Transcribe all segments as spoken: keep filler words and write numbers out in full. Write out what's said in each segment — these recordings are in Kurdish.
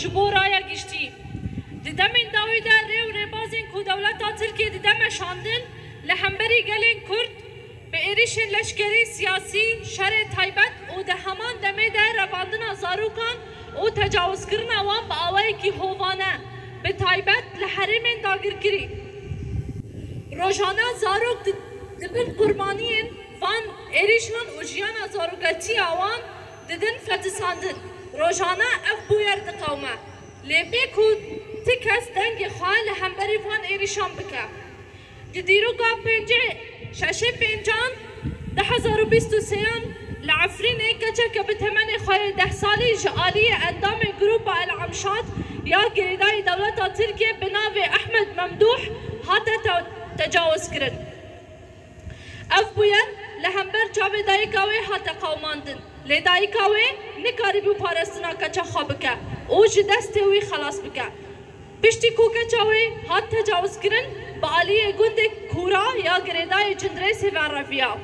Ji bo raya giştî. Di demên dawî de rê û rêbazên ku dewleta Tirkiyê dide meşandin li hemberî gelên Kurd bi êrîşên leşkerî, siyasî, şerê taybet û di heman demê de revandina zarokan û tecawizkirina wan bi awayekî hovane, bi taybet li herêmên dagirkirî. Rojane zarok di, di bin qurbaniyên van êrîşan û jiyana zarokatiya wan didin fetisandin. Rojane ev bûyer diqewime. Lê bê ku ti kes dengê xwe li hemberî van êrîşan bike. Di dîroka pêncê, şeşê pêncan, du hezar û bîst û sêyan li Efrînê keçeke bi temenê xwe yê deh salî ji aliyê endamê Grupa El Amşat ya girêdayî dewleta Tirkiyê bi navê Ehmed Memdûh hate te-, tecawiz kirin. Ev bûyer li hember çavê dayika wê hate qewimandin. Lê dayika wê nikarîbû parestina keça xwe bike û ji destê wî xelas bike. Piştî ku keça wê hat tecawiz kirin, bi aliyê gundê Kûra ya girêdayê Cindirêsê ve reviya.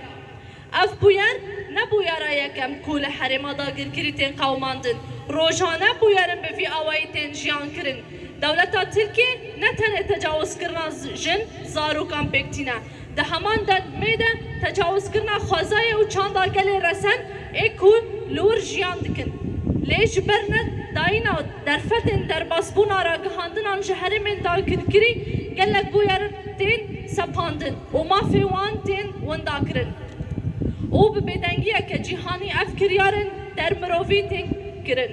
Ev bûyer ne bûyera yekem ku li herêma dagirkirî tên qewimandin. Rojane bûyerin bi vî awayî tên jiyan kirin. Dewleta Tirkiyê ne tenê tecawizkirina z-, jin, zarokan pêk tîne. Di heman demê de tecawizkirina xwezayê û çanda gelê resen ê ku li wir jiyan dikin. Lê ji ber nedayîna derfetên derbasbûna ragihandinan ji herêmên dagirkirî gelek bûyer tên sepandin û mafê wan tên windakirin û bi bêdengiyeke cîhanî ev kiryarên dermirovî tên kirin.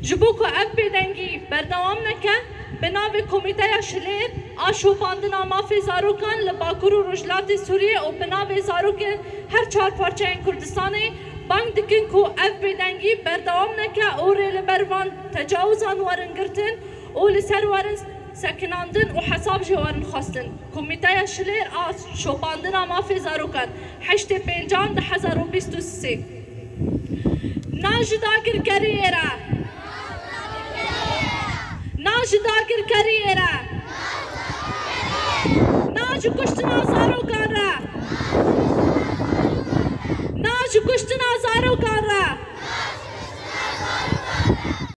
Ji bo ku ev bêdengî berdewam neke, bi navê Komîteya Şilêr a Şopandina Mafê Zarokan li Bakur û Rojhilatê Sûriyê û bi navê zarokên her çar parçeyên Kurdistanê bang dikin ku ev bêdengî berdewam neke û rê li ber van tecawizan werin girtin û li ser werin sekinandin û hesab jê werin xwestin. Komîteya Şilêr a Şopandina Mafê Zarokan, heştê pêncan du hezar û bîst û sê. Na ji dagirkeriyê re. Na ji dagirkeriyê re. Na ji kuştina zarokan re. Na ji kuştina zarokan re.